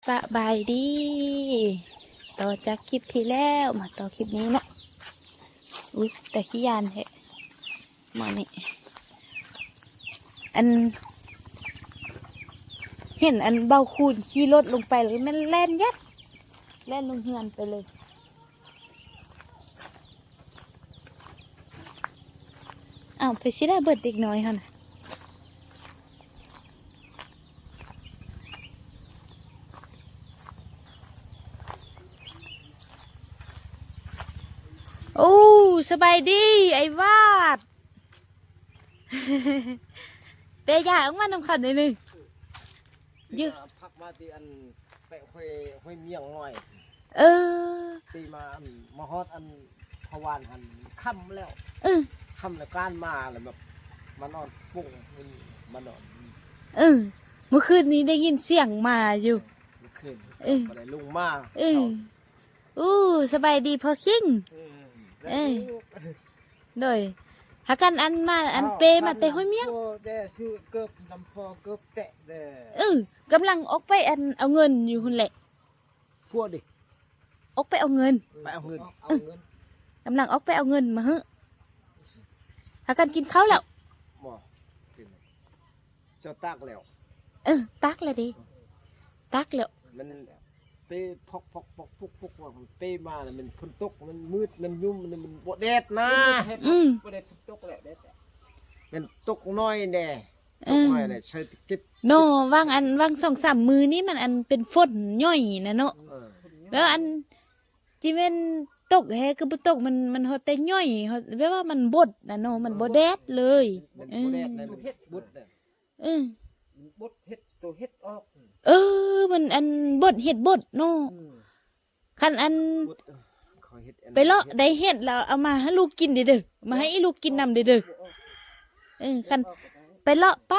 ສະບາຍດີ ຕໍ່ຈາກຄລິບທີ່ແລ້ວ ມາຕໍ່ຄລິບນີ້ເນາະ. ອຸ້ຍ ຕາຂີ້ຢ້ານແທ້ ມານີ້ ອັນ ເຫັນອັນເບົາຄູນຂີ່ລົດລົງໄປເລີຍ ແມ່ນແລ່ນຍັດ ແລ່ນລົງເຮືອນໄປເລີຍ. ອ້າວ ໄປຊິໄດ້ເບິດເດັກນ້ອຍຫັ້ນ. ໂອ້ ສະບາຍດີ ອ້າຍວາດ ເປຢາອອກມານຳເຂົາໜ້ອຍໜຶ່ງ. ຢູ່ ພັກມາທີ່ອັນ ແປະຫ້ວຍ ຫ້ວຍມຽງນ້ອຍ. ເອີ ທີ່ມາອັນ ມາຮອດອັນພະວານຫັ້ນຄ່ຳແລ້ວ. ເອີ ຄ່ຳແລ້ວການມາແລ້ວແບບ ມານອນປຸ້ງ ມານອນ. ເອີ ມື້ຄືນນີ້ໄດ້ຍິນສຽງໝາຢູ່ ມື້ຄືນ. ເອີ ກໍໄດ້ລົງມາ. ເອີ ເອີ ອູ້ ສະບາຍດີພໍ່ຄິງ. ເອີ ເອີ ໂດຍ ຫາກັນອັນມາ ອັນເປມາແຕ່ຫ້ວຍມຽງ. ໂອ້ ແດ່ ຊື້ເກີບນຳພໍ່ ເກີບແຕະແດ່. ເອີ ກຳລັງອອກໄປອັນເອົາເງິນຢູ່ພຸ້ນແຫຼະ. ພວກນີ້ ອອກໄປເອົາເງິນ ໄປເອົາເງິນ ເອີ ກຳລັງອອກໄປເອົາເງິນມາເຮີ້. ຫາກັນກິນເຂົ້າແລ້ວ. ບໍ່ ເຈົ້າຕັກແລ້ວ. ເອີ ຕັກແລ້ວເດ ຕັກແລ້ວ. ມັນເປພອກໆໆ ປຸກໆ ວ່າເປມາແລ້ວ ມັນຝົນຕົກ ມັນມືດ ມັນຍຸ່ມ ມັນບໍ່ແດດນາ. ອືມ ບໍ່ໄດ້ຝົນຕົກແລ້ວ ແດດ ມັນຕົກໜ້ອຍແດ່. ເອີ ຕົກໜ້ອຍແດ່ ໃສ່ເກັບເນາະ. ຫວ່າງອັນ ຫວ່າງສອງສາມມື້ນີ້ມັນອັນເປັນຝົນຫຍ້ອຍນະເນາະ. ເອີ ແລ້ວອັນ ຊິແມ່ນຕົກແທ້ກໍບໍ່ຕົກ ມັນ ມັນຮອດແຕ່ຫຍ້ອຍ ຮອດແບບວ່າມັນບົດນະເນາະ ມັນບໍ່ແດດເລີຍ. ມັນບໍ່ແດດນະ ເອີ ມັນບົດນະ. ເອີ ມັນບົດເຫັດ ໂຕເຫັດອອກ. ເອີ ມັນອັນບົດເຫັດບົດເນາະ. ອືມ ຄັນອັນ ບົດ ເອີ ເຂົາເຮັດອັນ ໄປເລາະໄດ້ເຫັດແລ້ວເອົາມາໃຫ້ລູກກິນເດີ້ ເດີ້ ມາໃຫ້ອີລູກກິນນຳເດີ້ ເດີ້. ເອີ ຄັນໄປເລາະໄປ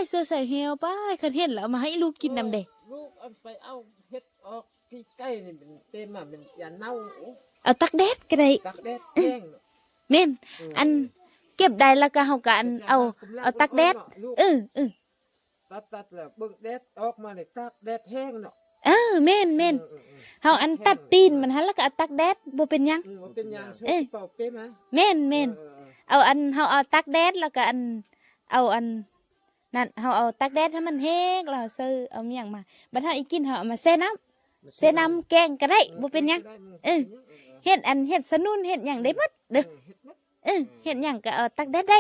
ເສື້ອໃສ່ແຮວໄປ ຄັນເຫັດແລ້ວເອົາມາໃຫ້ອີລູກກິນນຳເດີ້. ລູກອັນໄປເອົາເຫັດອອກ ປີກໄກ່ນີ້ມັນເຕັມມາ ມັນຢ່າເນົ່າ. ໂອ້ ເອົາຕາກແດດກໍໄດ້ຕາກແດດແຫ້ງເນາະ. ແມ່ນ ເອີ ອັນເກັບໄດ້ແລ້ວກໍເຮົາກໍອັນເອົາ ເອົາຕາກແດດ. ເອີ ເອີ ຕັດໆ ແລ້ວເບິ່ງແດດອອກມານີ້ຕາກແດດແຫ້ງເນາະ. ເອີ ແມ່ນໆ ເອີ ເອີ ເຮົາອັນຕັດຕີນມັນຫັ້ນແລ້ວກໍເອົາຕາກແດດ ບໍ່ເປັນຫຍັງ ອືມ ບໍ່ເປັນຫຍັງ. ເອີ ເອົາເປັນເປົາເປັນມາ ແມ່ນໆ ເອີ ເອີ ເອີ ເອົາອັນ ເຮົາເອົາຕາກແດດແລ້ວກໍອັນ ເອົາອັນ ນັ້ນ ເຮົາເອົາຕາກແດດໃຫ້ມັນແຫ້ງ ແລ້ວເຮົາເຊີເອົາຫຍັງມາ ບັດເຮົາອີກິນ ເຮົາເອົາມາແຊ່ນ້ຳ ແຊ່ນ້ຳແກງກໍໄດ້ ເອີ ບໍ່ເປັນຫຍັງ. ແກງກໍໄດ້ ເອີ ບໍ່ເປັນຫຍັງ ເອີ ເອີ ເຮັດອັນ ເຮັດສະໜູນ ເຮັດຫຍັງໄດ້ໝົດເດີ້. ເອີ ເຮັດໝົດ ເອີ ເອີ ເຮັດຫຍັງກໍເອົາຕາກແດດໄດ້ ໄດ້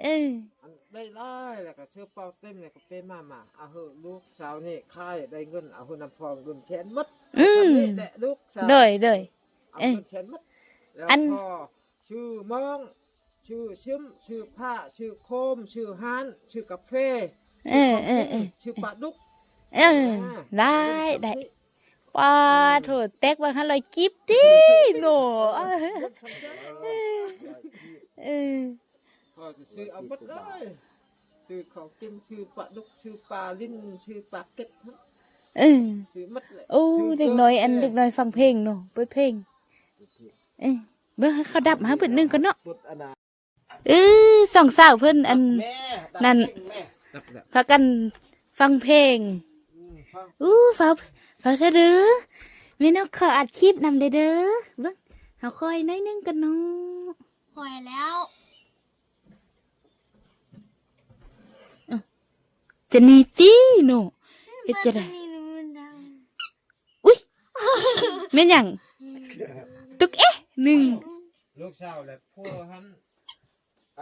ເອີ ອັນໄດ້ຫຼາຍແລ້ວກໍເຊີເປົາເຕັມ ແລ້ວກໍເປມາ ມາ ເອົາເຮີ້ ລູກສາວນີ້ຂາຍໄດ້ເງິນ ເອົາເຮີ້ນຳພໍ່ເງິນແສນໝົດ. ອືມ ແລະລູກສາວ ໂດຍ ໂດຍ ເອົາເງິນແສນໝົດ ເອີ ແລ້ວ ອັນ ພໍ່ຊື້ມອງ ຊື້ຊຶມ ຊື້ຜ້າ ຊື້ໂຄມ ຊື້ຮ້ານ ຊື້ກາເຟ ເອີ ຊື້ເຂົ້າກິນ ເອີ ເອີ ຊື້ປາດຸກ. ເອີ ອ່າ ໄດ້ ໄດ້ ປາໂທ ແຕກວ່າຫ້າຮ້ອຍກີບຕິເນາະ. ເອີ ເອີ ພໍ່ຈະຊື້ເອົາໝົດເລີຍ ຊື້ເຂົ້າກິນ ຊື້ປາດຸກ ຊື້ປາລິ້ນ ຊື້ປາເກັດ. ເອີ ຊື້ໝົດເລີຍ. ໂອ້ ເດັກນ້ອຍ ອັນເດັກນ້ອຍຟັງເພງເນາະ ເປີດເພງ. ເອີ ເບິ່ງໃຫ້ເຂົາດັບໃຫ້ບຶດໜຶ່ງກ່ອນເນາະ. ເອີ ສອງສາວເພິ່ນ ອັນ ນັ້ນ ພາກັນຟັງເພງ. ອູ້ ຟ້າວ ຟ້າວແທ້ເດີ້ ແມ່ນົກ ຂໍອັດຄລິບນຳແດ່ເດີ້. ເບິ່ງ ເຮົາຄ່ອຍໜ້ອຍໜຶ່ງກ່ອນເນາະ. ຄ່ອຍແລ້ວ ຈະໜີຕິເນາະ ເຮັດຈັ່ງໃດ? ອຸ້ຍ ແມ່ນຫຍັງ? ຕຸກເອະໜຶ່ງ ລູກສາວແລະຜົວຫັ້ນ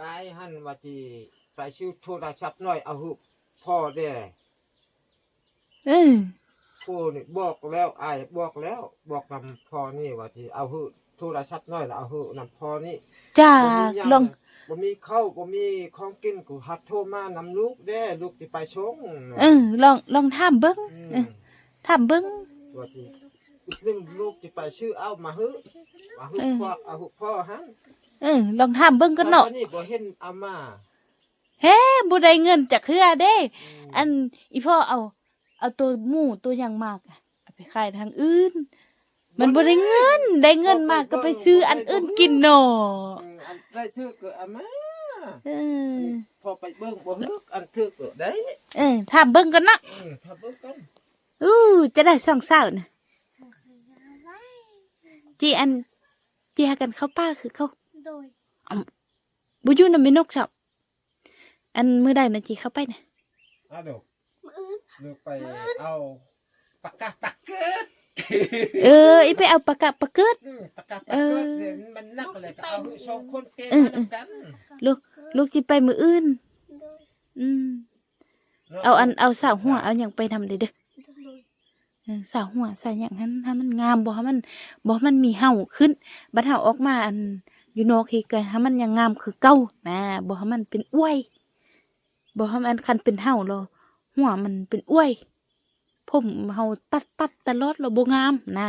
ອ້າຍຫັ້ນວ່າຊິໄປຊື້ໂທລະສັບນ້ອຍເອົາໃຫ້ພໍ່ແດ່. ເອີ ຜົວນີ້ບອກແລ້ວ ອ້າຍບອກແລ້ວ ບອກນຳພໍ່ນີ້ວ່າຊິເອົາໃຫ້ໂທລະສັບນ້ອຍ ແລ້ວເອົາໃຫ້ນຳພໍ່ນີ້. ຈ້າ ບໍ່ມີຫຍັງ ລອງ ບໍ່ມີເຂົ້າ ບໍ່ມີຂອງກິນ ກໍຮັບໂທມານຳລູກແດ່ ລູກຊິໄປສົ່ງ. ເອີ ລອງ ລອງຖາມເບິ່ງ ອືມ ເອີ ຖາມເບິ່ງ ວ່າຊິ ອີກໜຶ່ງລູກຊິໄປຊື້ເອົາມາໃຫ້ ມາໃຫ້ ເອີ ພວກ ເອົາໃຫ້ພໍ່ຫັ້ນ. ເອີ ລອງຖາມເບິ່ງກ່ອນເນາະ ອັນນີ້ບໍ່ເຫັນເອົາມາ. ເຮ ບໍ່ໄດ້ເງິນຈັກເທື່ອເດ້. ອືມ ອັນ ອີພໍ່ເອົາ ເອົາໂຕໝູໂຕຫຍັງມາກະ ເອົາໄປຂາຍທາງອື່ນ ມັນບໍ່ໄດ້ເງິນ ໄດ້ເງິນມາກໍໄປຊື້ອັນອື່ນກິນເນາະ. ເອີ ອັນໃດຖືກກໍເອົາມາ. ເອີ ພໍໄປເບິ່ງບໍ່ຖືກ ອັນຖືກກໍໄດ້. ເອີ ຖາມເບິ່ງກ່ອນເນາະ. ເອີ ຖາມເບິ່ງກ່ອນ. ອູ້ ຈະໄດ້ສອງສາວນະ ຈີ່ອັນ ຈີ່ຫາກັນເຂົ້າປ່າຄືເກົ່າ. ໂດຍ ບໍ່ຢູ່ນຳແມ່ນົກຊ້ຳ. ອັນມື້ໃດນະຈີ່ເຂົ້າໄປນະ? ອາ ໂດຍ ມື້ອື່ນ ໂດຍ ໄປເອົາປາກະປາເກີດ. ເອີ ອີ່ໄປເອົາປາກະປາເກີດ. ອືມ ປາກະປາເກີດ ເອີ ມັນໜັກແລ້ວກໍເອົາສອງຄົນເປມານຳກັນ. ລູກ ລູກຊິໄປມື້ອື່ນ. ໂດຍ ອືມ ເນາະ ເອົາອັນ ເອົາສາວຫົວ ເອົາຫຍັງໄປນຳເດີ້. ໂດຍ ເອີ ສາວຫົວສາວຫຍັງຫັ້ນ ໃຫ້ມັນງາມ ບໍ່ໃຫ້ມັນ ບໍ່ໃຫ້ມັນມີເຫົ່າຂຶ້ນ. ບັດເຮົາອອກມາອັນຢູ່ນອກເຮັດກໍໃຫ້ມັນຍັງງາມຄືເກົ່ານະ ບໍ່ໃຫ້ມັນເປັນອວຍ ບໍ່ໃຫ້ມັນ ຄັນເປັນເຫົ່າແລ້ວຫົວມັນເປັນອວຍ. ຜົມເຮົາຕັດ ຕັດຕະຫຼອດແລ້ວບໍ່ງາມນະ.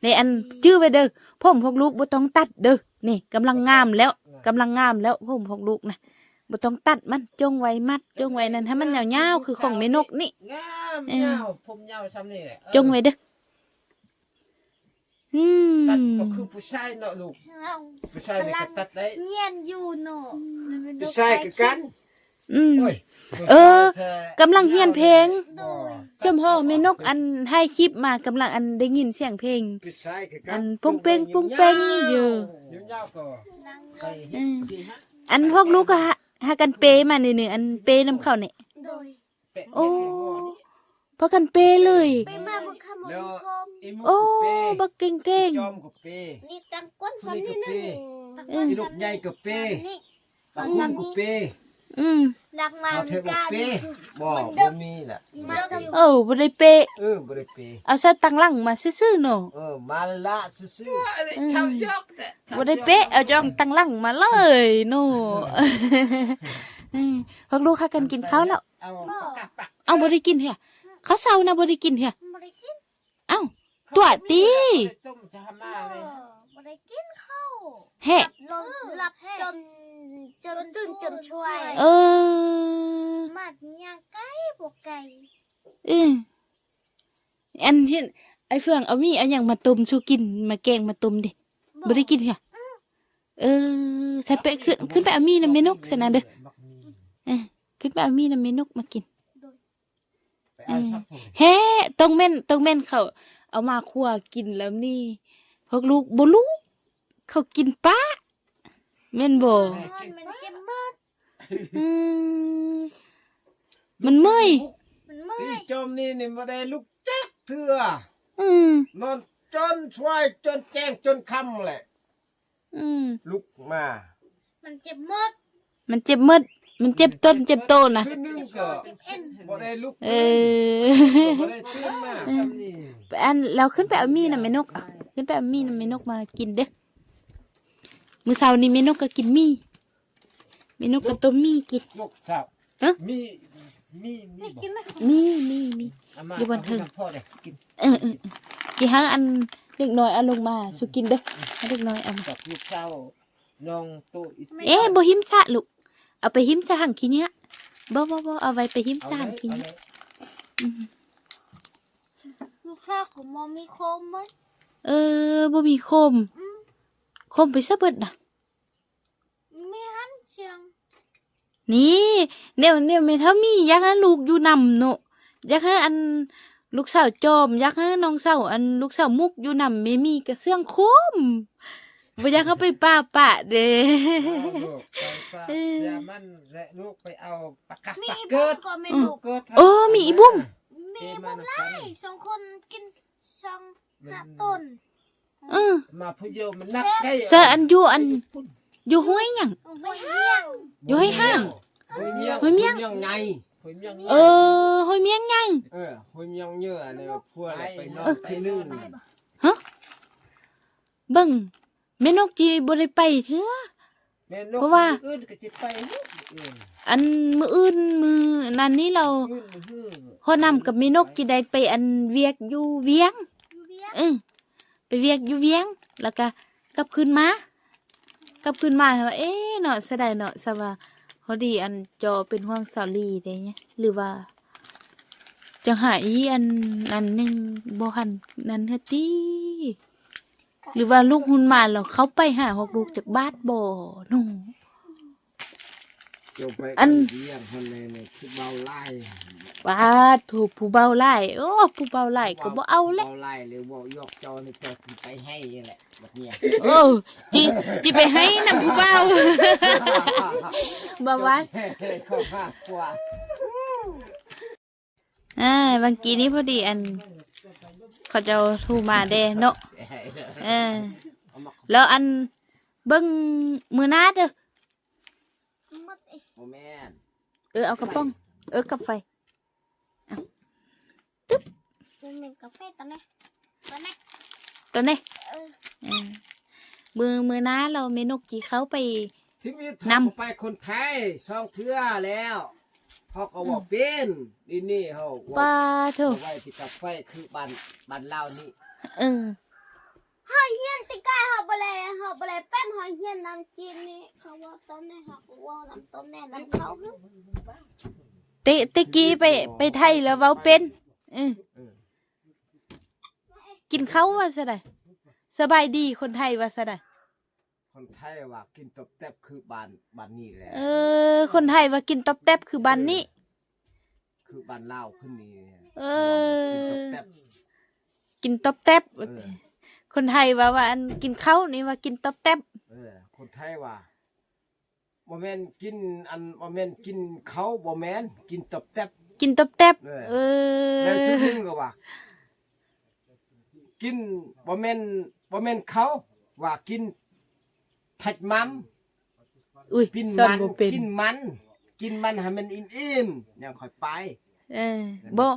ໃນອັນຈື່ໄວ້ເດີ້ ຜົມພວກລູກບໍ່ຕ້ອງຕັດເດີ້. ນີ້ກຳລັງງາມແລ້ວ ກຳລັງງາມແລ້ວ ຜົມພວກລູກນະ ບໍ່ຕ້ອງຕັດມັນ ຈົ່ງໄວ້ມັດ ຈົ່ງໄວ້ນັ້ນ ໃຫ້ມັນຍາວໆ ຄືຂອງແມ່ນົກນີ້. ງາມ ເອີ ຍາວ ຜົມຍາວຊ່ຳນີ້ແຫຼະ. ເອີ ຈົ່ງໄວ້ເດີ້. ອືມ ຕັດບໍ່ຄືຜູ້ຊາຍເນາະລູກ. ເອົ້າ ຜູ້ຊາຍນີ້ກໍຕັດໄດ້ ຮຽນຢູ່ເນາະ. ອືມ ຜູ້ຊາຍຄືກັນ. ອືມ ໂອ້ຍ ເອີ ຜູ້ຊາຍແທ້ ກຳລັງຮຽນເພງ. ໂດຍ ເຊິ່ງພໍ່ແມ່ນົກອັນຖ່າຍຄລິບມາ ກຳລັງອັນໄດ້ຍິນສຽງເພງ ຜູ້ຊາຍຄືກັນ ອັນປຸ້ງເປັງ ປຸ້ງເປັງຢູ່. ຍາວໆກໍໄປເຮັດ. ເອີ ອັນພວກລູກກໍຫາ ຫາກັນເປມານີ້ ອັນເປນຳເຂົານີ້. ໂດຍ ໂອ້ ພາກັນເປເລີຍ. ເປມາບໍ່ຄຳບໍ່ມີຄອມ. ໂອ້ ບັກເກັ່ງໆ ອີ່ຈອມກໍເປ ນີ້ຕັ້ງກ້ນສ່ຳນີ້ໜຶ່ງ ເອີ ອີ່ລູກໃຫຍ່ກໍເປ ນີ້ ປາງຫຸ່ນກໍເປ. ອືມ ຫຼັກມາ ເອົາແທ້ບໍ່ເປ. ບໍ່ ບໍ່ມີລະ ບໍ່ໄດ້ເປ. ເອີ ບໍ່ໄດ້ເປ ເອີ ບໍ່ໄດ້ເປ. ເອົາໃສ່ຕັ້ງຫຼັງມາຊື່ໆເນາະ. ເອີ ມາລະຊື່ໆ ເອີ ບໍ່ໄດ້ເປ ເອົາຈ້ອງຕັ້ງຫຼັງມາເລີຍເນາະ. ເອີ ພວກລູກພາກັນກິນເຂົ້າແລ້ວ. ເອົາ ບໍ່ ເອົາ ບໍ່ໄດ້ກິນເທື່ອ ເຂົ້າເຊົ້ານະ ບໍ່ໄດ້ກິນເທື່ອ. ບໍ່ໄດ້ກິນ. ເອົ້າ ຕົວະຕິ ບໍ່ໄດ້ຕົ້ມຈະຫາມາເລີຍ ບໍ່ໄດ້ກິນເຂົ້າ. ແຮະ ຫຼັບຈົນ ຈົນຕື່ນຈົນຊ່ວຍ. ເອີ ມາຍ່າງໄກບໍ່ໄກ. ເອີ ອັນເຫັນໄອ້ເຟືອງເອົາໝີ່ເອົາຫຍັງມາຕົ້ມສູ່ກິນ ມາແກງມາຕົ້ມເດ. ບໍ່ ບໍ່ໄດ້ກິນເຫືອ. ອືມ ເອີ ຊັ້ນໄປ ຂຶ້ນ ຂຶ້ນໄປເອົາໝີ່ນຳແມ່ນົກຊັ້ນນະເດີ. ເອີ ຂຶ້ນໄປເອົາໝີ່ນຳແມ່ນົກມາກິນ. ໂດຍ ເອີ ແຮະ ຕ້ອງແມ່ນ ຕ້ອງແມ່ນເຂົາເອົາມາຄົວກິນແລ້ວນີ້ ພວກລູກບໍ່ຮູ້ ເຂົາກິນປະ ແມ່ນບໍ່? ມັນເຈັບໝົດ. ອືມ ມັນເມື່ອຍ ມັນເມື່ອຍ. ອີ່ຈອມນີ້ນີ້ບໍ່ໄດ້ລຸກຈັກເທື່ອ. ອືມ ນອນຈົນສວາຍ ຈົນແຈ້ງ ຈົນຄ່ຳແຫຼະ. ອືມ ລຸກມາ ມັນເຈັບໝົດ ມັນເຈັບໝົດ ມັນເຈັບຕົ້ນເຈັບໂຕນະ. ຄືນໜຶ່ງກໍບໍ່ໄດ້ລຸກ. ເອີ ບໍ່ໄດ້ຕື່ນມາ. ເອີ ອັນ ແລ້ວຂຶ້ນໄປເອົາໝີ່ນຳແມ່ນົກ ຂຶ້ນໄປເອົາໝີ່ນຳແມ່ນົກມາກິນເດີ້. ມື້ເຊົ້ານີ້ແມ່ນົກກໍກິນໝີ່ ແມ່ນົກກໍຕົ້ມໝີ່ກິນ. ນົກເຊົ້າ ຮະ ມີ ມີ ມີບໍ່? ມີ ມີ ມີ ເອົາມາ ຢູ່ບ່ອນເທິງ. ເອົາໄປນຳພໍ່ເດີ້ ກິນ. ເອີ ເອີ ເອີ ຊິໃຫ້ອັນເດັກນ້ອຍເອົາລົງມາສູ່ກິນເດີ້ ໃຫ້ເດັກນ້ອຍເອົາມາ. ກັບລູກສາວນ້ອງໂຕອີກ. ເອ ບໍ່ຫິ້ມສະລູກ ເອົາໄປຫິ້ມສະຖັງຂີ້ເຫຍື້ອ. ບໍ່ ບໍ່ ບໍ່ ເອົາໄວ້ໄປຫິ້ມສະຖັງຂີ້ເຫຍື້ອ. ເອົາໄວ້ ເອົາໄວ້. ອືມ ລູກສາວກໍບໍ່ມີຄົມເລີຍ. ເອີ ບໍ່ມີຄົມ. ອືມ ຄົມໄປໃສເບິດນະ? ມີຫັ້ນສຽງ. ນີ້ ແນວ ແນວແມ່ເຖົ້າມີຢາກໃຫ້ລູກຢູ່ນຳເນາະ ຢາກໃຫ້ອັນລູກສາວຈອມ ຢາກໃຫ້ນ້ອງສາວ ອັນລູກສາວມຸກຢູ່ນຳ. ແມ່ມີກະເຊື່ອງຄົມ ບໍ່ຢາກເຮົາໄປປ່າປະເດ້. ເອີ ເອີ ຢ່າມັນແຫຼະລູກ ໄປເອົາປາກະ ມີ ປາເກີດ ເກີດ. ເອີ ມີອີບຸ້ມ ມີອີບຸ້ມຫຼາຍ ສອງຄົນກິນສອງຫ້າຕົ້ນ. ເອີ ມາຜູ້ດຽວມັນໜັກໄດ໋. ເຊີ ອັນຢູ່ ອັນຢູ່ຫ້ວຍຫຍັງ? ຫ້ວຍຫຽງ ຢູ່ຫ້ວຍຫາງ ຫ້ວຍຫຽງ ຫ້ວຍຫຽງໃຫຍ່ ຫ້ວຍຫຽງ. ເອີ ຫ້ວຍຫຽງໃຫຍ່. ເອີ ຫ້ວຍຫຽງເຍອະ ອັນນັ້ນ ພວກໄປນອນຄືໜຶ່ງ. ຮະ ເບິ່ງ ແມ່ນົກຈີ່ບໍ່ໄດ້ໄປເທື່ອ ແມ່ນົກ ເພາະວ່າມື້ອື່ນກໍຊິໄປເນາະ. ເອີ ອັນມື້ອື່ນມື້ນັ້ນນີ້ລາວ ມື້ອື່ນມື້ຮື ພໍ່ນຳກັບແມ່ນົກຈີ່ໄດ້ໄປອັນວຽກຢູ່ວຽງ. ຢູ່ວຽງ ເອີ ໄປວຽກຢູ່ວຽງ ແລ້ວກະກັບຄືນມາ ກັບຄືນມາ ເຮົາວ່າ ເອເນາະ ເສຍດາຍເນາະ ສະວ່າພໍດີອັນຈໍເປັນຫ່ວງສາວລີເດ້ ຫຼືວ່າຈັ່ງຫາອີອັນນັ້ນໜຶ່ງບໍ່ທັນນັ້ນເທື່ອຕິ ຫຼືວ່າລູກຮຸ່ນມາແລ້ວເຂົ້າໄປຫາຮອກລູກຈັກບາດບໍ່ເນາະ. ເຈົ້າໄປ ອັນ ອັນວຽງຫັ້ນແຫຼະ ນີ້ຜູ້ເບົາຫຼາຍ ປາດໂທ້ ຜູ້ເບົາຫຼາຍ ໂອ້ ຜູ້ເບົາຫຼາຍກໍບໍ່ເອົາແຫຼະ ເບົາຫຼາຍ ຫຼືເວົ້າຢອກເຈົ້ານີ້ ເຈົ້າຊິໄປໃຫ້ແຫຼະ ບັດນີ້ ໂອ້ ຊິ ຊິໄປໃຫ້ນຳຜູ້ເບົາ ບໍ່ວ່າ ເຈົ້າຊິເຮັດເຂົາມາກກວ່າ. ອ່າ ບາງກີນີ້ພໍດີອັນ ເຂົາເຈົ້າໂທມາແດ່ເນາະ ເອີ ແລ້ວອັນ ເບິ່ງມື້ໜ້າເດີ ບໍ່ແມ່ນ ເອີ ເອົາກະປ໋ອງ ເອີ ກັບໄຟ ເອົາ ຕຶບ ບໍ່ແມ່ນກາເຟຕອນນີ້ ຕອນນີ້ ຕອນນີ້ ເອີ ເອີ ມື້ ມື້ໜ້າລາວແມ່ນົກຊິເຂົ້າໄປ ທີ່ມີ ນຳ ເຮົາກໍໄປຄົນໄທສອງເທື່ອແລ້ວ ເຮົາກໍເວົ້າເປັນ ອືມ ນີ້ເຮົາເວົ້າ ປາໂທ້ ເວົ້າໄວ້ທີ່ກັບໄຟຄືບ້ານ ບ້ານລາວນີ້ ເອີ ເຮົາຮຽນແຕ່ໄກ ເຮົາບໍ່ໄດ້ ເຮົາບໍ່ໄດ້ເປັນ ເຮົາຮຽນນຳຈີນນີ້ ເຂົາເວົ້າຕອນນີ້ ເຮົາກໍເວົ້ານຳຕອນນີ້ນຳເຂົາ ແຕ່ ແຕ່ກີ້ໄປ ໄປໄທແລ້ວເວົ້າເປັນ ເອີ ເອີ ກິນເຂົ້າວ່າຊັ້ນໃດ ສະບາຍດີ ຄົນໄທວ່າຊັ້ນໃດ ຄົນໄທວ່າກິນຕັບແຕັບຄືບ້ານ ບ້ານນີ້ແຫຼະ ເອີ ຄົນໄທວ່າກິນຕັບແຕັບຄືບ້ານນີ້ ເອີ ຄືບ້ານລາວຄືນີ້ ເອີ ກິນຕັບແຕັບ ກິນຕັບແຕັບ ເອີ ຄົນໄທວ່າ ວ່າອັນກິນເຂົ້ານີ້ວ່າກິນຕັບແຕັບ ເອີ ຄົນໄທວ່າ ບໍ່ແມ່ນກິນອັນ ບໍ່ແມ່ນກິນເຂົ້າ ບໍ່ແມ່ນ ກິນຕັບແຕັບ ກິນຕັບແຕັບ ເອີ ເອີ ແລ້ວຈຸດໜຶ່ງກໍວ່າ ກິນ ບໍ່ແມ່ນ ບໍ່ແມ່ນເຂົ້າ ວ່າກິນທັດໝໍ້າ ອຸ້ຍ ກິນມັນ ກິນມັນ ກິນມັນໃຫ້ມັນອີ່ມໆ ຍັງຄ່ອຍໄປ ເອີ ບໍ່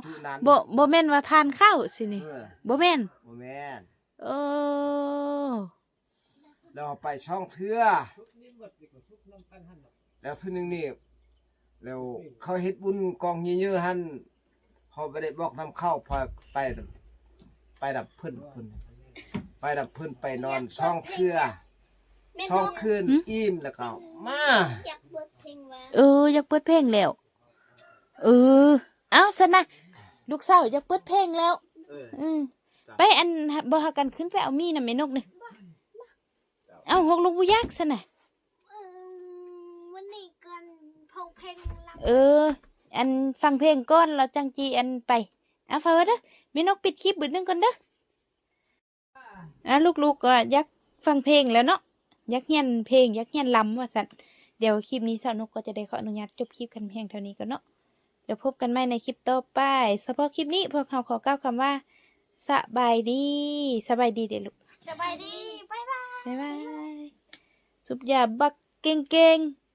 ບໍ່ ບໍ່ແມ່ນວ່າທານເຂົ້າຊິນີ້ ເອີ ບໍ່ແມ່ນ ບໍ່ແມ່ນ ເອີ ແລ້ວໄປສອງເທື່ອ ແລ້ວເທື່ອໜຶ່ງນີ້ ແລ້ວເຂົາເຮັດບຸນກອງເຍີໆຫັ້ນ ເຮົາບໍ່ໄດ້ບອກນຳເຂົາ ພາໄປ ໄປນຳເພິ່ນພຸ້ນ ໄປນຳເພິ່ນໄປນອນສອງເທື່ອ ສອງຄືນ ອີ່ມແລ້ວກໍມາ ຢາກເປີດເພງວ່າ ເອີ ຢາກເປີດເພງແລ້ວ ເອີ ເອົ້າ ຊັ້ນນະ ລູກສາວຢາກເປີດເພງແລ້ວ ເອີ ອື ໄປ ອັນ ບໍ່ ພາກັນຂຶ້ນໄປເອົາໝີ້ນຳແມ່ນົກນີ້ ເອົ້າ ຫົກລູກບໍ່ຢາກຊັ້ນນະ ເອີ ມື້ນີ້ກ່ອນຟັງເພງລຳ ເອີ ອັນ ຟັງເພງກ່ອນ ແລ້ວຈັ່ງຈີ່ ອັນ ໄປ ເອົາ ຝາກໄວ້ເດີ ແມ່ນົກປິດຄລິບບຶດໜຶ່ງກ່ອນເດີ ອ່າ ລູກໆກໍຢາກຟັງເພງແລ້ວເນາະ ຢາກຮຽນເພງ ຢາກຮຽນລຳວ່າຊັ້ນ ດຽວຄລິບນີ້ສາວນົກກໍຈະໄດ້ຂໍອະນຸຍາດຈົບຄລິບກັນພຽງເທົ່ານີ້ກ່ອນເນາະ ແລ້ວພົບກັນໃໝ່ໃນຄລິບຕໍ່ໄປ ສະເພາະຄລິບນີ້ພວກເຮົາຂໍກ່າວຄຳວ່າ ສະບາຍດີ ສະບາຍດີເດ້ລູກ ສະບາຍດີ ບາຍບາຍ ບາຍບາຍ ສູບຢາບັກເກັ່ງໆ.